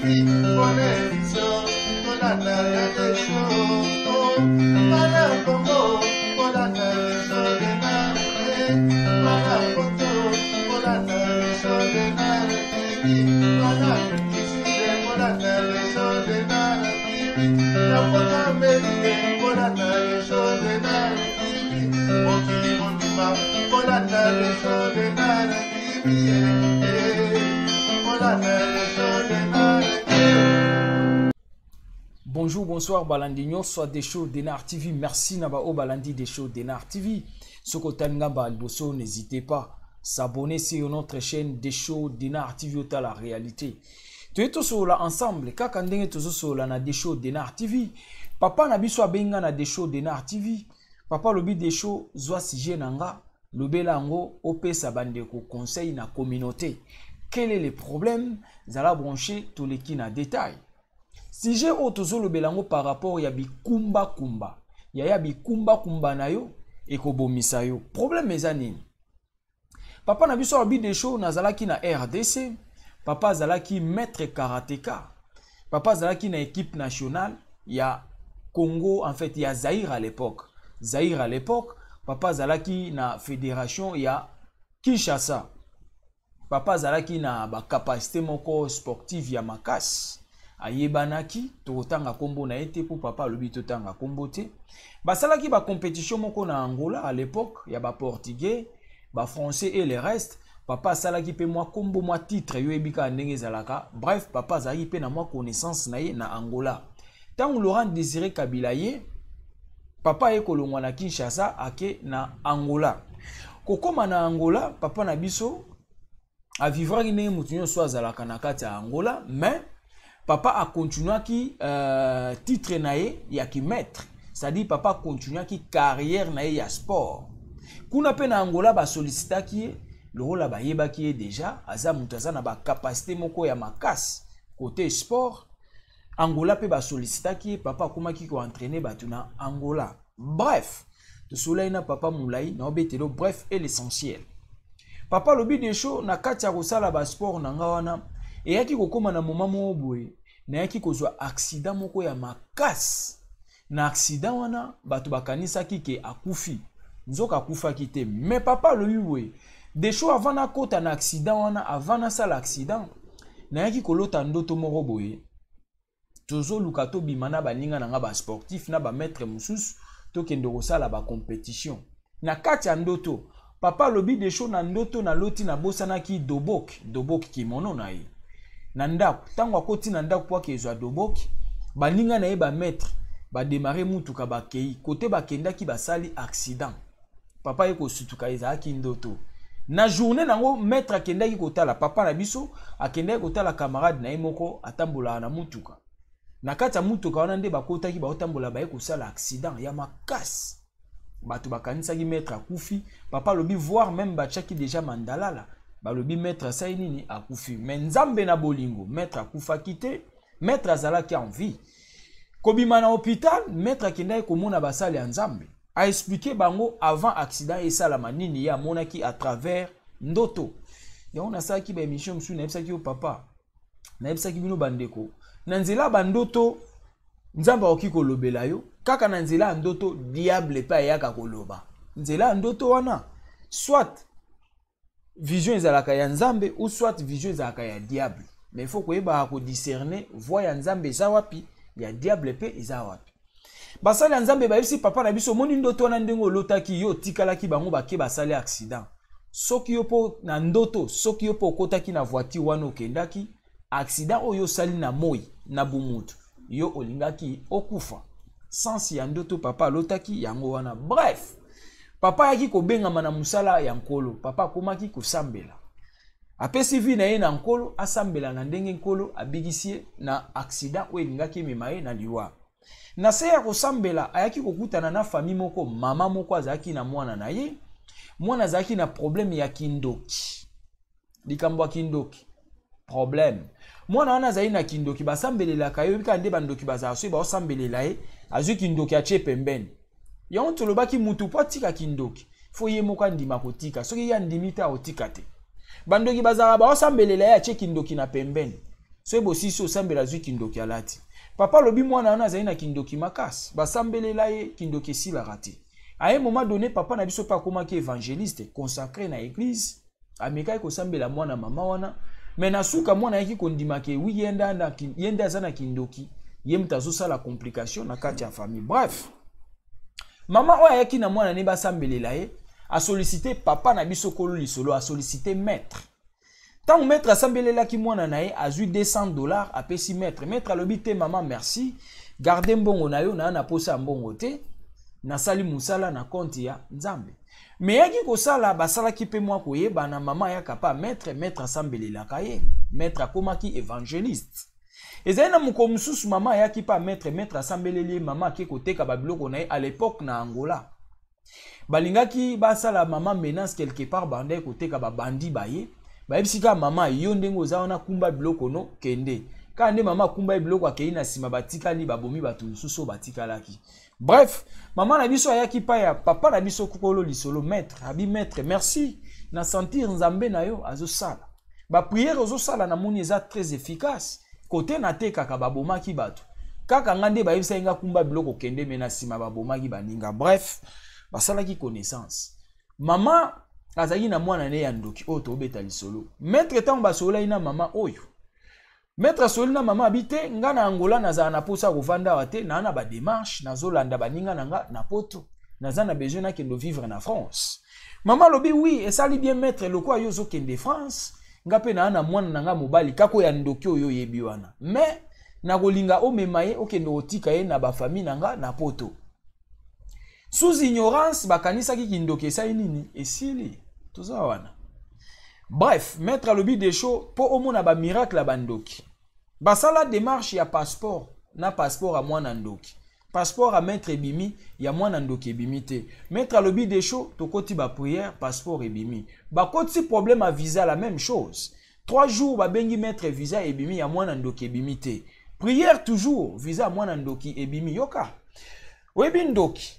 TV, bonne émission, kolanda ya Desho. Bana Congo, kolanda Desho Denard, bana Poto, kolanda Desho Denard TV, bana Kisile, kolanda Desho Denard TV, na Poto Amerike, kolanda Desho Denard TV, mokili mobimba, kolanda Desho Denard TV, kolanda Desho Denard TV. Bonjour, bonsoir, balandi nyonso Desho Denard TV. Merci na ba o balandi Desho Denard TV. Soko talinga ba liboso, n'hésitez pas s'abonner sur notre chaîne Desho Denard TV ota la réalité. Toye tosolola ensemble kaka ndenge tozosolola na Desho Denard TV. Papa na biso abenga na Desho Denard TV. Papa lobi Desho zwa sujet na nga lobela yango opesa bandeko conseil na communauté. Quel est le problème? Zala branché toleki na détail. Sujet oyo tozolobela yango par rapport ya bikumbakumba. Yaya bikumbakumba na yo ekobomisa yo. Problème eza nini? Papa na biso alobi Desho nazalaki na RDC, papa azalaki maître karateka. Papa azalaki na équipe nationale ya Congo, en fait ya Zaïre à l'époque. Zaïre à l'époque, papa azalaki na fédération ya Kinshasa. Papa azalaki na ba capacité moko sportive ya makasi. Ayebanaki, tokotanga kombo na ye te po papa alobi totanga kombo te. Basalaki ba compétition moko na Angola à l'époque ya ba portugais, ba français et le reste. Papa asalaki pe mwa kombo mwa titre yo yebi kaka ndenge ezalaka. Bref, papa azalaki pe na mwa connaissance na ye na Angola. Tango Laurent Désiré Kabila ye, papa ye kolongwa na Kinshasa ake na Angola. Kokoma na Angola, papa na biso avivraki ndenge moto nyonso azalaka na kati ya Angola, mais papa akontinuaki titre na ye ya kimaître, c'est-à-dire papa akontinuaki carrière na ye ya sport. Kuna pe na Angola basolicitaki ye lokola bayebaki ye déjà aza moto aza na ba capacité moko ya makasi côté sport. Angola pe basolicitaki ye, papa akomaki ko-entraîner bato na Angola. Bref, tosolai na papa Moulay na obetelo bref et l'essentiel. Papa lobi Desho na kati ya kosala ba sport na nga wana eyaki kokoma na moment moko boye nayaki kozwa accident moko ya makasi. Na accident wana bato bakanisaki ke akufi, nzoka akufaki te. Mais papa alobi boye Desho avant nakota na accident wana, avant nasala accident, nayaki kolota ndoto moko boye. Tozoluka tobima na baninga na nga ba sportif na ba maître mosusu tokende kosala ba compétition. Na kati ya ndoto papa alobi Desho na ndoto naloti nabosanaki dobok, dobok kimono na ye na ndako. Ntango akoti na ndako po akezwa dobok, baninga na ye ba maître ba démarrer mutuka bakei kote bakendaki basali accident. Papa ye kosutuka ezalaki ndoto. Na journée nango maître akendaki kotala papa na biso, akendaki kotala camarade na ye moko atambolaka na mutuka. Na kati ya mutuka wana nde bakotaki baotambola baye kosala accident ya makasi. Bato bakanisaki maître akufi. Papa alobi voire même batiaki déjà mandalala, balobi maître asali nini akufi. Mais Nzambe na bolingo, maître akufaki te, maître azalaki en vie. Kobima na hôpital, maître akendaki komona basali ya Nzambe. A expliquer bango avant accident esalama nini ye amonaki à travers ndoto. Yango nasalaki ba émission mosusu, nayebisaki yo papa, nayebisaki bino bandeko, na nzela ya bandoto Nzambe akoki kolobela yo kaka na nzela ya ndoto. Diable pe ayaka koloba nzela ya ndoto wana, soit vision ezalaka ya Nzambe ou soit vision ezalaka ya diable. Mais il faut koyebaka ko discerner voix ya Nzambe eza wapi, ya diable pe eza wapi. Basali ya Nzambe bayebisi papa na biso, omoni ndoto wana ndenge olotaki yo otikalaki bango bake basali accident. Soki yo po na ndoto, soki yo po okotaki na voiture wana okendaki, accident oyo osali na moi na bumutu, yo olingaki okufa. Sens ya ndoto papa alotaki yango wana. Bref, papa ayaki kobengama na mosala ya Nkolo. Papa akomaki kosambela, apesi vie na ye na Nkolo, asambela na ndenge Nkolo abikisi ye na accident oyo elingaki emema ye na liwa. Na se ya kosambela ayaki kokutana na famille moko, mama moko azalaki na mwana na ye. Mwana azalaki na problème ya kindoki, likambo ya kindoki problème. Mwana wana azali na kindoki, basambelelaka ye, oyebika nde bandoki bazala soki baosambelela ye, azwi kindoki atie pembeni. Yango tolobaki mutu po atika kindoki fo ye moko andima kotika. Soki ye andimi te akotika te. Bandoki bazalaka baosambelela ye atie kindoki na pembeni. Soki bosilisi osambela, azwi kindoki alati. Papa alobi mwana wana azali na kindoki makasi, basambelela ye, kindoki esilaka te. À un moment donné, papa na biso mpe akomaki évangéliste consacré na église, amekaki kosambela mwana mama wana, mais na suka mwana ayaki kondima ke oui, ye nde aza na kindoki, ye moto azosala complication na kati ya famille. Bref, mama oyo ayaki na mwana ne basambelela ye, asollicite papa na biso kolo lisolo, asollicite maître. Ntango maître asambelelaki mwana na ye, azwi 200 $ apesi maître. Maître alobi te: "Mama, merci, garde mbongo na yo, naa na posa ya mbongo te, nasali mosala na compte ya Nzambe." Mais yaki kosala, basalaki mpe mwa koyebana. Mama ayaka pa maître, maître asambelelaka ye, maître akomaki évangéliste. Ezali na mokolo mosusu, mama ayaki pa maître, maître asambeleli ye, mama ake koteka babiloko na ye. À l'époque na Angola, balingaki basala mama menace quelque part, bandaki koteka, babandi baye, bayebisi kaka mama: "Yo ndenge oza wana, kumba biloko no, kende." Kaka nde mama akumba ye biloko, akei na nsima, batikali babomi bato mosusu oyo batikalaki. Bref, mama na biso ayaki pa ya papa na biso kokolo lisolo, maître. Abi: "Maître, merci, na sentir Nzambe na yo azosala baprière, ozosala, namoni eza très efficace. Kote natekaka, babomaki bato, kaka nga nde bayebisaki nga kumba biloko, kende, mais na nsima babomaki baninga." Bref, basalaki connaissance. Mama azalaki na mwana ne ya ndoki oyo tobeta lisolo. Maître, ntango basololaki na mama oyo, maître asoli na mama, abi te: "Nga na Angola nazala na posa ya kovanda awa te, naa na badémarche, nazolanda baninga na nga na Poto, naza na besoin nakende vivre na France." Mama alobi: "Oui, esali bien, maître, lokola yo ozokende France, nga mpe naa na mwana na nga mobali kaka oyo ya ndoki oyo oyebi wana, mais nakolinga omema ye, okende kotika ye na bafamille na nga na Poto." Sous ignorance, bakanisaki kindoki esali nini, esili, toza wana. Bref, maître alobi desho mpo omona bamiracle ya bandoki. Basala démarche ya passeport na passeport ya mwana ndoki. Passeport ya maître ebimi, ya mwana ndoki ebimi te. Maître alobi desho tokoti baprière, passeport ebimi. Bakoti problème ya visa, la même chose. 3 jours, babengi maître, visa ebimi, ya mwana ndoki ebimi te. Prière toujours, visa ya mwana ndoki ebimi. Yoka, oyebi ndoki,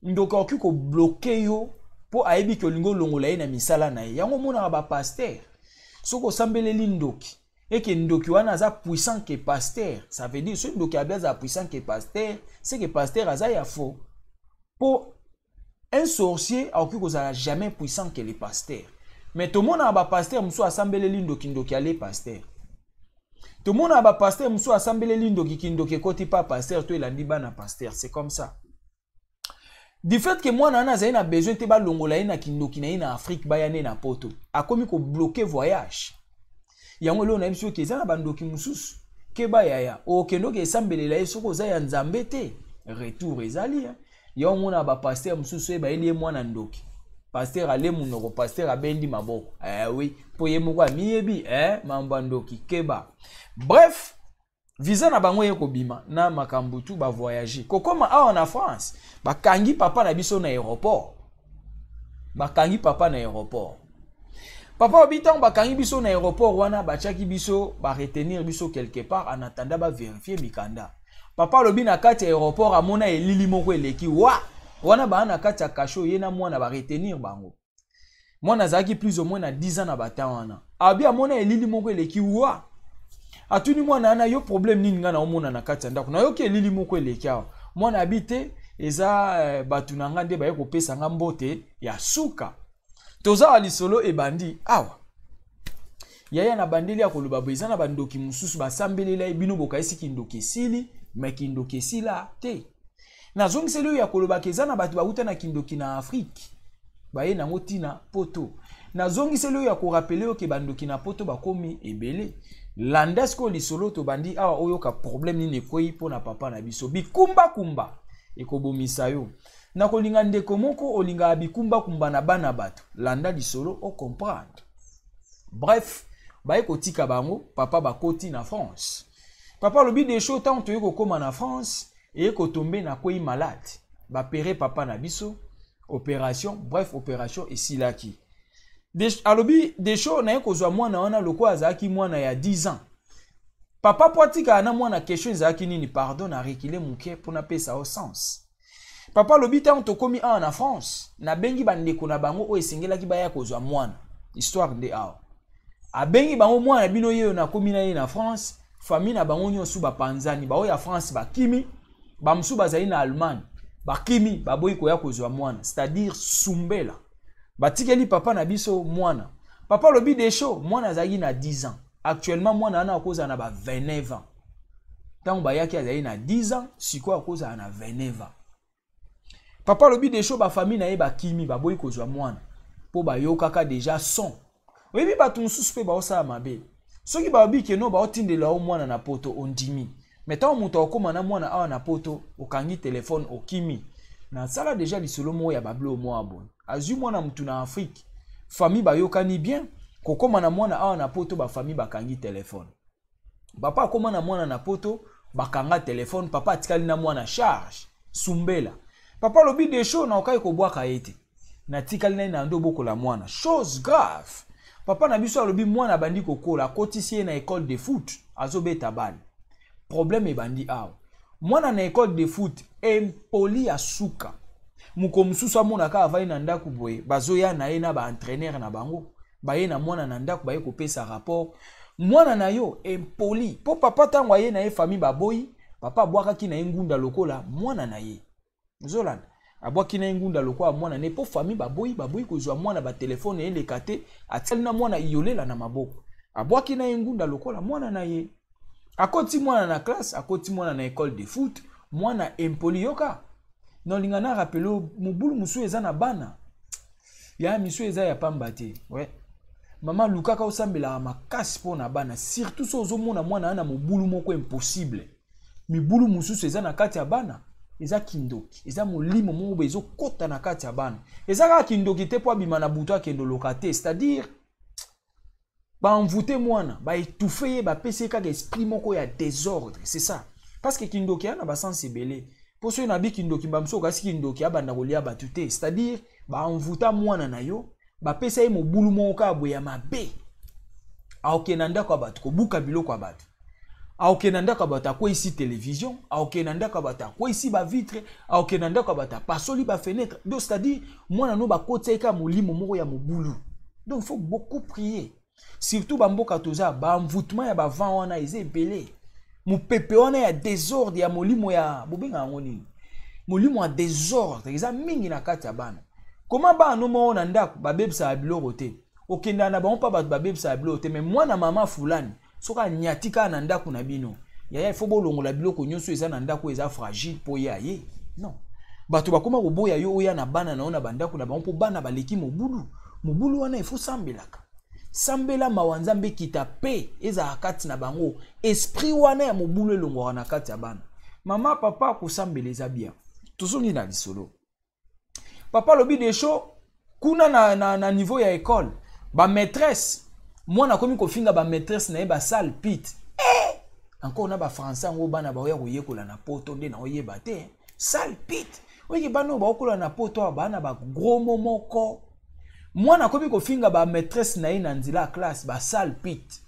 ndoki akoki kobloquer yo mpo ayebi ke olingi olongola ye na misala na ye. Yango omonaka bapasteur, soki osambeleli ndoki, eke ndoki wana aza puissant ke pasteur. Ça veut dire soki ndoki abi aza puissant ke pasteur, c'est que pasteur aza ya faux, mpo un sorcier akoki kozala jamais puissant que le pasteur. Mais tomonaka bapasteur mosusu asambeleli ndoki, ndoki ale pasteur. Tomonaka bapasteur mosusu asambeleli ndoki, kindoki ekoti pa pasteur to elandi bana pasteur. C'est comme ça, du fait que mwana wana azali na besoin te balongola ye na kindoki na ye na Afrique, baya nde na Poto, akomi kobloquer voyage. Yango eloko nayebi, soki eza na bandoki mosusu, keba yaya, okende oke esambelela ye, soki oza ya Nzambe te, retour ezali. Yango omona bapasteur mosusu oyo bayeli ye mwana ndoki, pasteur ale monoko, pasteur abendi maboko, eh, oui, mpo ye moko amiyebi, eh, mambo ya ndoki, keba. Bref, visa na bango ye kobima na makambo tu, bavoyage, kokóma awa na France, bakangi papa na biso na aéroport. Bakangi papa na aéroport. Papa obi ntango bakangi biso na aéroport wana, batiaki biso, baretenir biso quelque part en attendant bavérifier mikanda. Papa alobi na kati ya aéroport amona elili moko eleki wa wana. Baa na kati ya cachot, ye na mwana, baretenir bango. Mwana azalaki plus ou moins na 10 ans na batan wana. Abi amona elili moko eleki wa. Atuni mwana wana: "Yo, problème nini? Ngai naomona na kati ya ndako, nayoki elili moko eleki awa." Mwana abi te: "Eza bato na nga nde baye kopesa nga mbote ya suka." Toza wa lisolo ebandi awa. Yaya, na bandeli ya koloba boye, eza na bandoki mosusu basambelela ye bino, bokayisi kindoki esili, mais kindoki esila te. Nazongiseli oyo ya kolobaka, eza na bato bauta na kindoki na Afrique, baye nango ntina Poto. Nazongiseli oyo ya korappeler oyo ke bandoki na Poto bakomi ebele. Landa sikoyo lisolo tobandi awa, oyoka problème nini ekwei mpo na papa na biso. Bikumbakumba ekobomisa yo. Na kolinga ndeko moko olingaka bikumbakumba na bana bato, landa lisolo ocomprendre. Bref, baye kotika bango, papa bakoti na France. Papa alobi desho ntango toye kokóma na France, eye kotombe nakwei malade, bapere papa na biso opération. Bref, opération esilaki. Alobi desho naye kozwa mwana wana lokola azalaki mwana ya 10 ans. Papa po atikala na mwana, question ezalaki nini? Pardon, na reculer moke mpo napesa yo sens. Papa alobi ntango tokómi awa na France, nabengi bandeko na bango oyo esengelaki baya kozwa mwana. Histoire nde awa, abengi bango: "Mwana bino ye oyo, nakomi na ye na France." Famille na bango nyonso bapanzani, baoyo ya France bakimi, bamosusu bazali na Allemagne bakimi, baboyi koya kozwa mwana, c'est-à-dire sumbela. Batikeli papa na biso mwana. Papa alobi Desho, mwana azalaki na 10 ans. Actuellement mwana wana akozala na ba 29 ans. Ntango bayaki azali na 10 ans, sikoyo akozala na 29 ans. Papa alobi Desho, bafamille na ye bakimi, baboyi kozwa mwana mpo bayokaka deja son. Oyebi bato mosusu mpe baosala mabe. Soki balobi keno baotindela yo mwana na poto, ondimi. Me ntango moto akokóma na mwana awa na poto, okangi telefone, okimi. Nasala deja lisolo moko ya bablo mwa boye. Azwi mwana mutu na Afrique, famille bayokani bien, kokóma na mwana awa na poto, bafamille bakangi telefone. Papa akóma na mwana na poto, bakanga telefone, papa atikali na mwana charge sumbela. Papa alobi Desho, na okai kobwaka ye te, natikali na ye na ndo bokola mwana. Chose grave, papa na biso alobi mwana abandi kokola, akotisi ye na école de foot, azobeta bale. Problème ebandi awa, mwana na école de foot impoli ya suka. Moko mosusu amonaka avandi na ndako boye, bazoya na ye na baentraîneur na bango, baye na mwana na ndako, baye kopesa rapport, mwana na yo impoli. Mpo papa ntango aye na ye, famille baboyi, papa abwakaki na ye ngunda lokola mwana na ye. Ozolanda, abwaki na ye ngunda lokola mwana na ye mpo famille baboyi, baboyi kozwa mwana, batelefone eleka te, atiali na mwana iyolela na maboko, abwaki na ye ngunda lokola mwana na ye. Akoti mwana na classe, akoti mwana na école de foot, mwana impoli. Yoka, nalinga na rappeler, mobulu mosusu eza na bana ya misu eza ya pamba te. Ouais. Mama, lukaka osambelaka makasi mpo na bana, surtout so ozomona mwana na mobulu moko impossible. Mibulu mosusu eza na kati ya bana, eza kindoki, eza molimo moko boye ezokɔta na kati ya bana. Eza kaka kindoki te mpo abima na butu akende oloka te, c'est-à-dire baenvoûte mwana, baétouffe ye, bapesi ye kaka esprit moko ya désordre. C'est ça, parce que kindoki aya na basens ebele. Mpo soki nabi kindoki, bamosusu okasi kindoki abanda kolia bato te, c'est-à-dire baenvoûta mwana na yo, bapesa ye mobulu moko kaka boye ya mabe. Aokende na ndako ya bato kobuka biloko ya bato, aokende na ndako ya bato akweyisi télévision, aokende na ndako ya bato akweyisi bavitre, aokende na ndako ya bato apasoli bafenêtre. Donc c'est-à-dire mwana no bakotia ye kaka molimo moko ya mobulu. Donc il faut beaucoup prier, surtout bamboka toza, baenvoûtement ya bavent wana eza ebele. Mopepe wana ya désordre, ya molimo ya bobenga yango nini, molimo ya désordre eza mingi na kati ya bana. Koma bana no moko na ndako babebisaka biloko te, okendaka na bango mpa bato babebisaka biloko te, mais mwana mama fulani soki anyati kaka na ndako na bino, yaya, ifo bolongola biloko nyonso eza na ndako eza fragile mpo ye aye. Non, bato bakóma koboya yo oya na bana na yo na bandako na bango mpo bana baleki mobulu. Mobulu wana ifo sambelaka, sambela mawa Nzambe ekita mpe ezalaka kati na bango. Esprit wana ya mobulu elongwaka na kati ya bana. Mama, papa, kosambela eza bien. Tozongi na lisolo. Papa alobi Desho, kuna na niveau ya école, bamaîtresse, mwana akomi kofinga bamaîtresse na ye basale pute. Eh! Encore na bafrançais yango bana baoya koyekola na poto nde naoyeba te. Sale pute, oyeke bana oyo baokola na poto awa baa na bagros mots moko. Mwana akomi kofinga bamaîtresse na ye na nzela ya classe basale pute.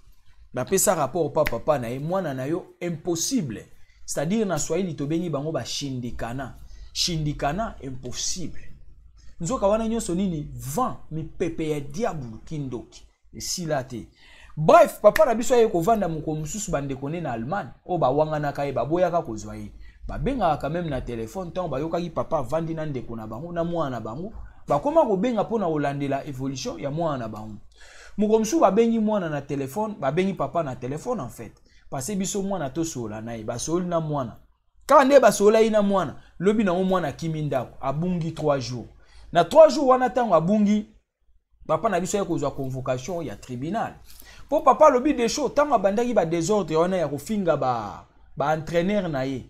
Bapesa rapport pa papa na ye, mwana na yo impossible, c'est-à-dire na swahili tobengi bango bashindikana, shindikana, impossible. Nzoka wana nyonso nini? Vent, mipepe ya diabulu, kindoki esila te. Bref, papa na biso aye kovanda. Mokolo mosusu bandeko ne na Allemagne oyo bawanganaka ye, baboyaka kozwa ye, babengaka quand même na telefone. Ntango bayokaki papa avandi na ndeko na bango na mwana na bango, bakóma kobenga mpona kolandela évolution ya mwana na bango. Mokolo mosusu babengi mwana na telefone, babengi papa na telefone en fait, parce biso mwana tosolola na ye. Basololi na mwana kaka nde basolola ye na mwana. Lobi nango mwana akimi ndako, abungi 3 jours. Na 3 jours wana, ntango abungi, papa na biso aye kozwa convocation ya tribunal mpo papa alobi Desho, ntango abandaki badésordre wana ya kofinga baentraîneur ba na ye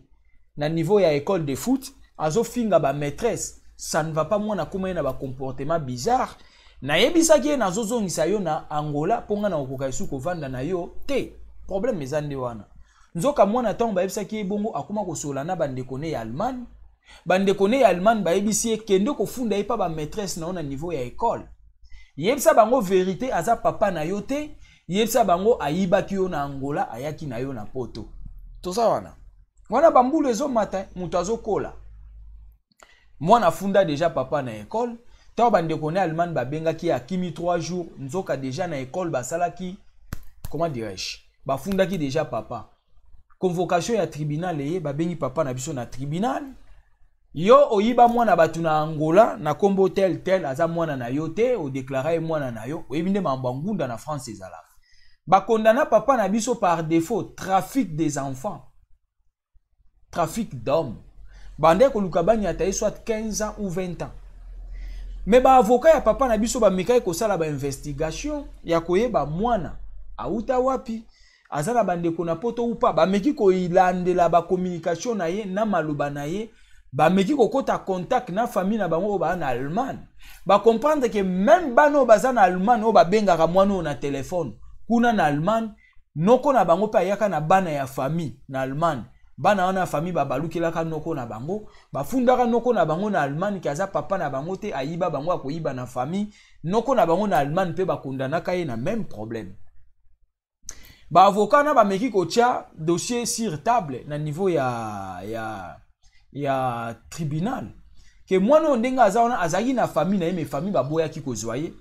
na niveau ya école de foot, azofinga bamaîtresse, ça ne va pas. Mwana akóma ye na bacomportement bizarre. Nayebisaki ye nazozongisa yo na Angola mpo ngai na kokoka esu kovanda na yo te. Problème eza nde wana. Nzoka mwana, ntango bayebisaki ye bongo, akóma kosolola na bandeko ne ya Allemagne. Bandeko ne ya Allemagne bayebisi ye: kende kofunda ye mpa bamaîtresse na yo na niveau ya école, yebisa bango vérité, aza papa na yo te, yebisa bango ayibaki yo na Angola, ayaki na yo na poto. Toza wana wana, bambulu ezomata, moto azokola. Mwana afunda deja papa na école. Ntango bandeko ne Allemagne babengaki ye, akimi 3 jours. Nzoka deja na école basalaki, comment dirais-je, bafundaki deja papa. Convocation ya tribunal eye, babengi papa na biso na tribunal. Yo oyiba mwana bato na Angola na kombo tel tel, aza mwana na yo te, odeklara ye mwana na yo. Oyebi nde makambo ya ngunda na France ezalaka. Bakondana papa na biso par défaut trafic des enfants, trafic d'hommes. Bande koluka banyata ye soit 15 ans ou 20 ans. Mais baavocat ya papa na biso bamekaki kosala bainvestigation ya koyeba mwana auta wapi, aza na bandeko na poto ou pas. Bameki kolandela bacommunication na ye na maloba na ye, bameki kokɔta contact na famille na bango oyo baza na Allemagne. Bacomprendre ke même bana oyo baza na Allemagne, oyo babengaka mwana oyo na telefone kuna na Allemagne, noko na bango mpe ayaka na bana ya famille na Allemagne. Bana wana ya famille babalukelaka noko na bango, bafundaka noko na bango na Allemagne ke aza papa na bango te, ayiba bango, akoyiba na famille. Noko na bango na Allemagne mpe bakondanaka ye na même problème. Baavocat na bameki kotia dossier sur table na niveau ya tribunal ke mwana oyo ndenge aza wana, azalaki na famille na ye, mais famille baboyaki kozwa ye.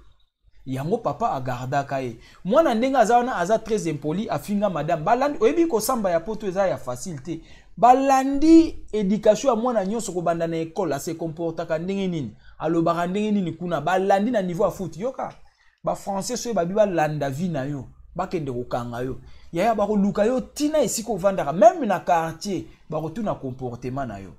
Yango papa agardaka ye. Mwana ndenge aza wana, aza très impoli, afinga madame. Balandi, oyebi kosamba ya poto eza ya facile te. Balandi éducation ya mwana nyonso kobanda na ekole, ase comportaka ndenge nini, alobaka ndenge nini kuna. Balandi na niveau ya foot. Yoka, bafrançais soki babi balanda vie na yo, bakende kokanga yo, yaya, bakoluka yo ntina esika ovandaka, même na quartier bakotuna comportement na yo,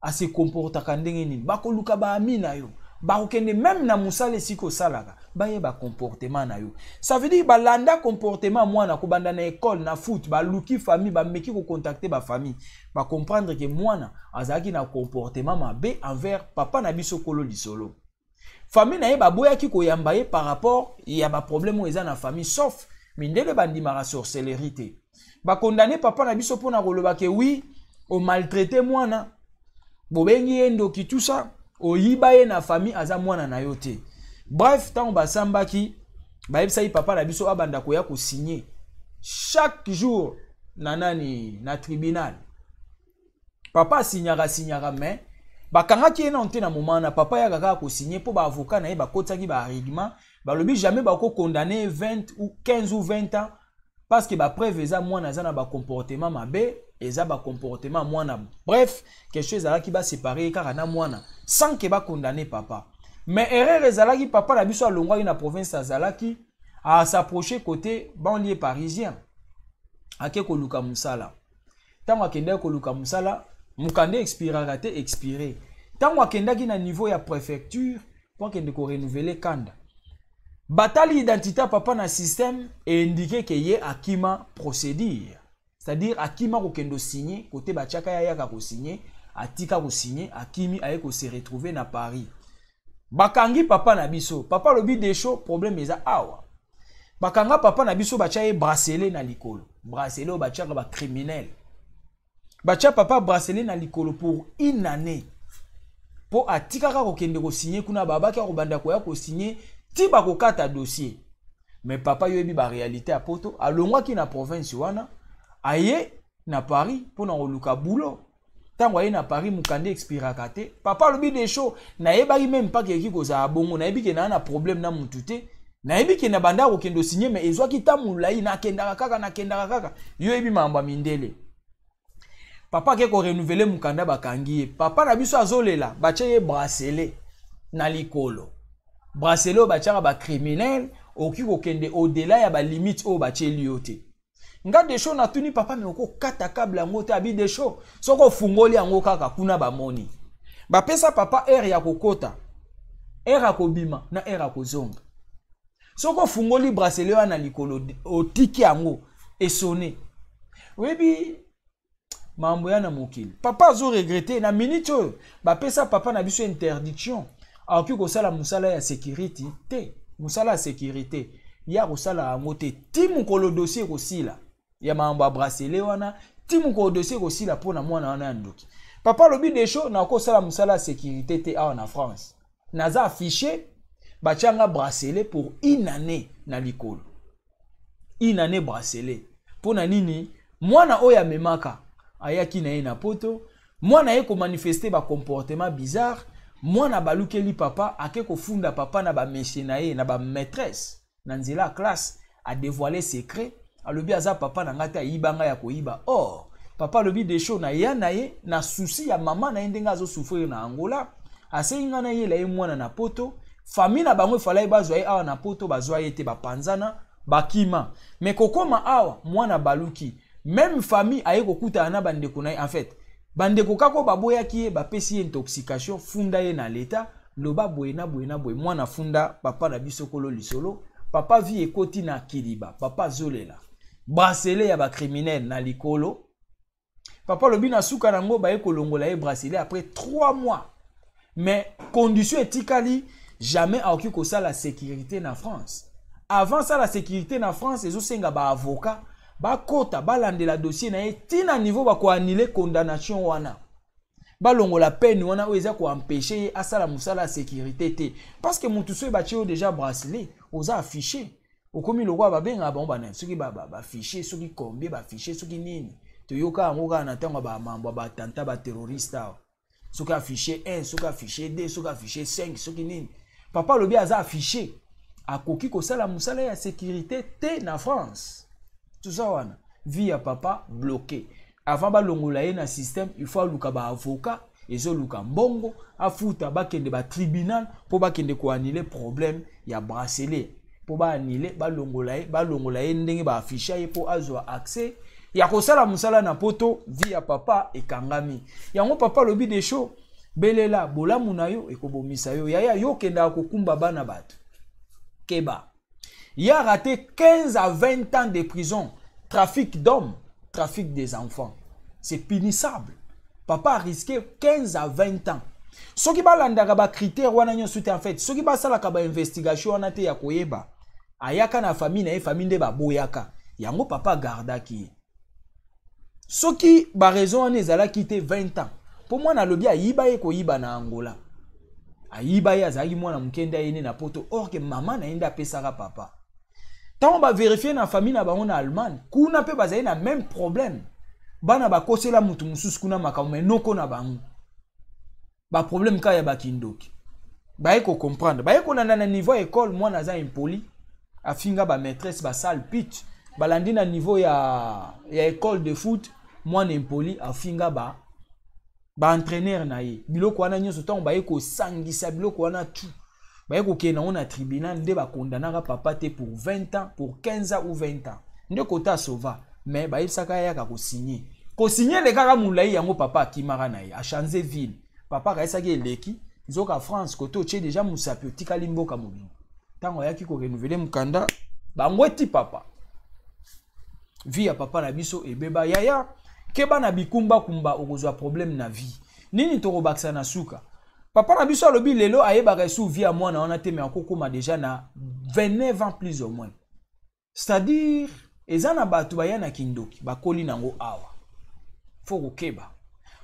ase comportaka ndenge nini. Bakoluka baamis na yo, bakokende même na mosala esika osalaka, bayeba comportement na yo. Ça veut dire balanda comportement mwana kobanda na ekole, na foot. Baluki famille, bameki kocontacter bafamille, bacomprendre ke mwana azalaki na comportement mabe envers papa na biso kolo lisolo. Famille na ye baboyaki koyamba ye par rapport ya baproblème oyo eza na famille, sauf mindele bandimaka sorcellerie te. Bakondane papa na biso mpona koloba ke oui, omaltraite mwana, bobengi ye ndoki, tout ça, oyiba ye na famille, aza mwana na yo te. Bref, ntango basambaki, bayebisaki papa na biso abanda koya kosigne chaque jour na nani, na tribunal. Papa asignaka, asignaka, mais bakangaki ye nano te. Na moment wana papa yaka kaka kosigne mpo baavocat na ye bakotisaki baargument. Balobi jamais bakokondane 20 ou 15 ou 20 ans parce que bapreuve eza, mwana aza na bacomportement mabe, eza bacomportement mwana. Bref, question ezalaki basepare ye kaka na mwana sans ke bakondane papa. Mais erreur ezalaki, papa na biso alongwaki na province, azalaki as'approche côté banlieue parisien, ake koluka mosala. Ntango akendaki koluka mosala, mokanda expiraka te, expire. Ntango akendaki na niveau ya préfecture mpo akende korenouveler kanda, batali identité ya papa na système, eindiquer ke ye akima procédure, c'est-à-dire akima kokende osigne kote batiaka ye ayaka kosigne. Atika kosigne, akimi, aye kose retrouver na Paris. Bakangi papa na biso. Papa alobi: "Desho, problème eza awa." Bakanga papa na biso, batya ye bracelet na likolo, bracelet oyo batiaka bacriminel. Batya papa bracelet na likolo pour une année mpo atikaka kokende kosigne kuna. Babaki akobanda koya kosigne ti bakokata dossier. Mais papa, yoyebi baréalité ya poto, alongwaki na province wana, aye na Paris mpona koluka boulot. Ntango aye na Paris, mokanda expiraka te. Papa alobi: "Desho, nayebaki même mpaka eki kozala bongo. Nayebi ke naa na problème na mutu te, nayebi ke na banda kokende osigne, mais ezwaki ta molai, nakendaka kaka, nakendaka kaka." Yo yebi makambo ya mindele. Papa ake korenouveler mokanda, bakangi ye. Papa na biso azolela, batie ye bracelet na likolo, bracelet oyo batiaka bacriminel, okoki kokende au-delà ya balimite oyo batieli yo te. Nga Desho natuni papa: "Me okokata câble yango te?" Abi: "Desho, soki ofungoli yango kaka kuna, bamoni." Bapesa papa heure ya kokota, heure ya kobima na heure ya kozonga. Soki ofungoli bracelet wana na likolo, otiki yango esone. Oyebi mambo ya na mokili. Papa azoregretter na minute oyo. Bapesa papa na biso interdiction, akoki kosala mosala ya sécurité te. Mosala ya sécurité ye akosala yango te ti mokolo dossier ekosila ya makambo ya bracelet wana, ti mokolo dossier ekosila mpo na mwana wana ya ndoki. Papa alobi: "Desho, nakosala mosala ya sécurité te awa na France. Naza affiché, batianga bracelet pour une année na likolo, une année bracelet." Mpo na nini? Mwana oyo amemaka, ayaki na ye na poto, mwana aye komanifeste bacomportement bizarre. Mwana balukeli papa, ake kofunda papa na bameshe na ye na bamaîtresse na nzela ya classe, adévoile secret, alobi aza papa na ngai te, ayiba ngai ya koyiba. Or Papa alobi Desho na ya na ye na souci ya mama na ye ndenge azosouffrir na Angola, asengi ngai nayela ye mwana na poto. Famille na bango efalaki bazwa ye awa na poto, bazwa ye te, bapanzana, bakima. Me kokoma awa mwana baluki même famille aye kokutana na bandeko na ye. En fait bandeko kaka oyo baboyaki ye, bapesi ye intoxication, funda ye na leta, loba boye na boye na boye. Mwana funda papa na biso kolo lisolo. Papa vie ekoti na kiliba, papa azolela bracelet ya bacriminel na likolo. Papa alobi na suka nango baye kolongola ye bracelet après 3 mois, mais condition etikali, jamais akoki kosala sécurité na France. Avant sala sécurité na France, ezosenga baavocat bakota balandela dossier na ye ntina niveau bakoannuler condamnation wana, balongola peine wana oyo eza koempêcher ye asala mosala ya sécurité te. Parce que motu soki batie yo déjà bracelet, oza affiché, okomi lokola babengaka bango bana soki bafiche, soki combien bafiche, soki nini. Toyoka yango kaka na ntango ya bamambo ya baattentat baterroriste awa, soki affiché 1, soki affiché 2, soki affiché 5, soki nini. Papa alobi aza affiché, akoki kosala mosala ya sécurité te na France. Toza wana, vie ya papa bloqué. Avant balongola ye na système, il faut aluka baavocat, ezoluka mbongo afuta, bakende batribunal mpo bakende koannuler problème ya bracelet, mpo baannuler, balongola ye, balongola ye ndenge baafficher ye mpo azwa accès ya kosala mosala na poto. Vie ya papa ekangami. Yango papa alobi Desho, belela bolamu na yo ekobomisa yo. Yaya, yo okendaka kokumba bana bato, keba. Ye a raté 15 à 20 ans de prison. Trafic d'hommes, trafic des enfants, c'est punissable. Papa a risqué 15 à 20 ans soki balandaka bacritère wana nyonso te. En fait soki basalaka bainvestigation wana te ya koyeba ayaka na famille na ye, famille nde baboyaka yango, papa agardaki ye. Soki baraison wana ezalaki te, 20 ans. Mpo mwana alobi ayiba ye, koyiba na Angola, ayiba ye, azalaki mwana moke nde ayeni na poto. Or que mama na ye nde apesaka papa. Ntango bavérifier na famille na bango na Allemagne kuna mpe bazali na même problème, bana bakosela motu mosusu kuna makambo, me noko na bango baproblème kaka ya bakindoki. Baye kocomprendre, baye kolanda na niveau ya école, mwana aza impoli, afinga bamaîtresse basale pute. Balandi na niveau ya école de foot, mwana impoli, afinga ba baentraîneur na ye. Biloko wana nyonso, ntango baye kosangisa biloko wana tu, baye kokende yango na tribunal, nde bakondanaka papa te pour 20 ans, pour 15 ans ou 20 ans. Nde kota asauva, mais bayebisaka ayaka kosigner, kosigner elekaka molai. Yango papa akimaka na ye, achanger ville. Papa akayesaki eleki, nzoka France kote otie déjà mosapi, otikali mboka mobimba. Ntango ayaki korenouveler mokanda, bango eti papa, vie ya papa na biso ebeba. Yaya, keba na bikumbakumba, okozwa problème na vie. Nini tokobakisa na suka? Papa na biso alobi lelo ayebaka esu vie ya mwana wana te, me akokóma déjà na 29 ans plus ou moins. C'est-à-dire eza na bato baya na kindoki, bakoli nango awa. Faut kokeba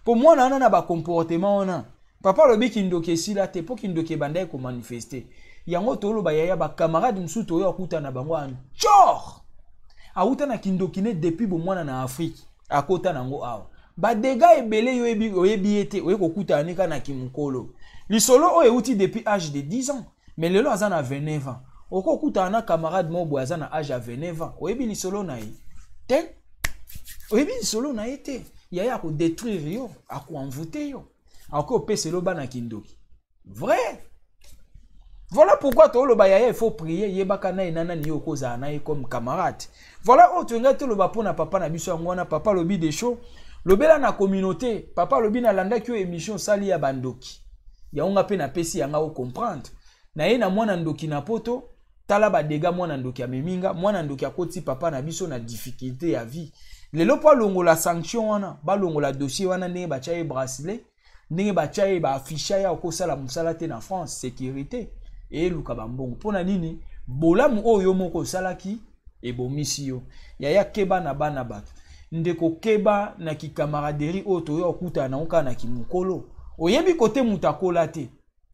mpo mwana wana na bacomportement wana. Papa alobi kindoki esila te, mpo kindoki ebandaki komanifester. Yango toloba yaya, bacamarade mosusu toyo akuta na bango ancor, awuta na kindoki ne depuis bomwana na Afrique, akota nango awa, badégâts ebele. Yo oyebi ye te, oye kokutana ne kaka na kimokolo. Lisolo oyo euti depuis âge de 10 ans, mais lelo aza na 29 ans. Okokutana na camarade moko boye aza na âge ya 29 ans, oyebi lisolo na ye te, oyebi lisolo na ye te. Yaya, akodétruire yo, akoenvoûter yo, akoki opesela bana kindoki vrai. Voilà pourquoi toloba yaya, il faut prier. Yebaka na ye na nani yo okozala na ye comme camarade. Voilà oyo toyengai toloba mpona papa na biso. Yango wana papa alobi Desho, lobela na communauté. Papa alobi nalandaki oyo émission osali ya bandoki yango, nga mpe napesi yanga ocomprendre na ye na mwana ndoki na poto. Tala badégâts mwana ndoki amemi nga. Mwana ndoki akoti papa na biso na difficulté ya vie. Lelo mpo alongola sanction wana, balongola dossier wana, ndenge batya ye bracelet, ndenge batya ye baafficher ye, akosala mosala te na France sécurité, eyeluka bambongo. Mpo na nini? Bolamu oyo yo moko osalaki ebomisi yo. Yaya, keba na bana bato. Ndeko, keba na kicamaraderie oyo toyo okutana nango kaka na kimokolo. Oyebi kote moto akola te,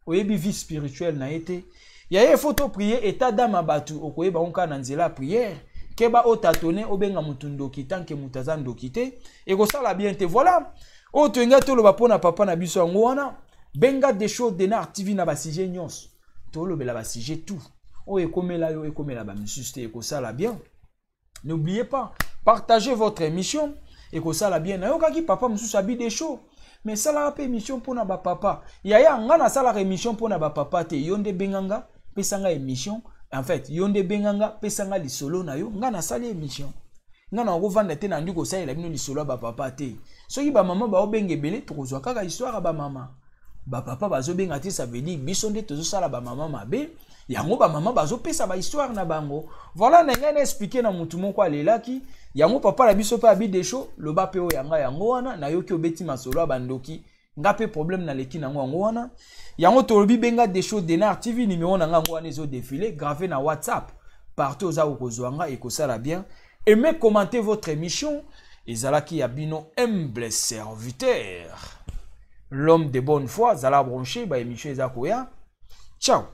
oyebi vie spirituelle na ye te. Yaya, il faut toprier. État d'âme ya bato okoyeba ngo kaka na nzela ya prière. Keba otatone, obenga motu ndoki tant que moto aza ndoki te, ekosala bien te. Voilà oyo toyengai toloba mpona papa na biso. Yango wana benga Desho Denar TV na basujet nyonso tolobela, basujet tout oyo ekomela yo, ekomela bamisusu te, ekosala bien. N'oubliez pas, partagez votre émission. Ekosala bien. Nayokaki papa mosusu abi Desho, mais salaka mpe émission mpona bapapa. Yaya, nga nasalaka émission mpona bapapa te. Yo nde benga nga, pesa nga émission. En fait, yo nde benga nga, pesa nga lisolo na yo, nga nasali émission. Nga na kovanda te, nandi kosalela bino lisolo ya bapapa te. Soki bamama baobenga ebele, tokozwa kaka histoire ya bamama. Bapapa bazobenga te, ça veut dire biso nde tozosala bamama mabe. Yango bamama bazopesa bahistoire na bango. Voilà, na ngai na expliquer na mutu moko alelaki yango. Papa na biso mpe abi Desho, loba mpe oyo yanga yango wana. Nayoki obeti masolo ya bandoki, nga mpe problème naleki nango yango wana. Yango tolobi benga Desho Denar TV, numéro na nga yango wana ezodéfiler, grave na WhatsApp, partout oza kokozwa nga, ekosala bien. Aimez, commentez votre émission. Ezalaki ya bino humble serviteur, l'homme de bonne foi. Zala branché, baémission eza koya. Ciao.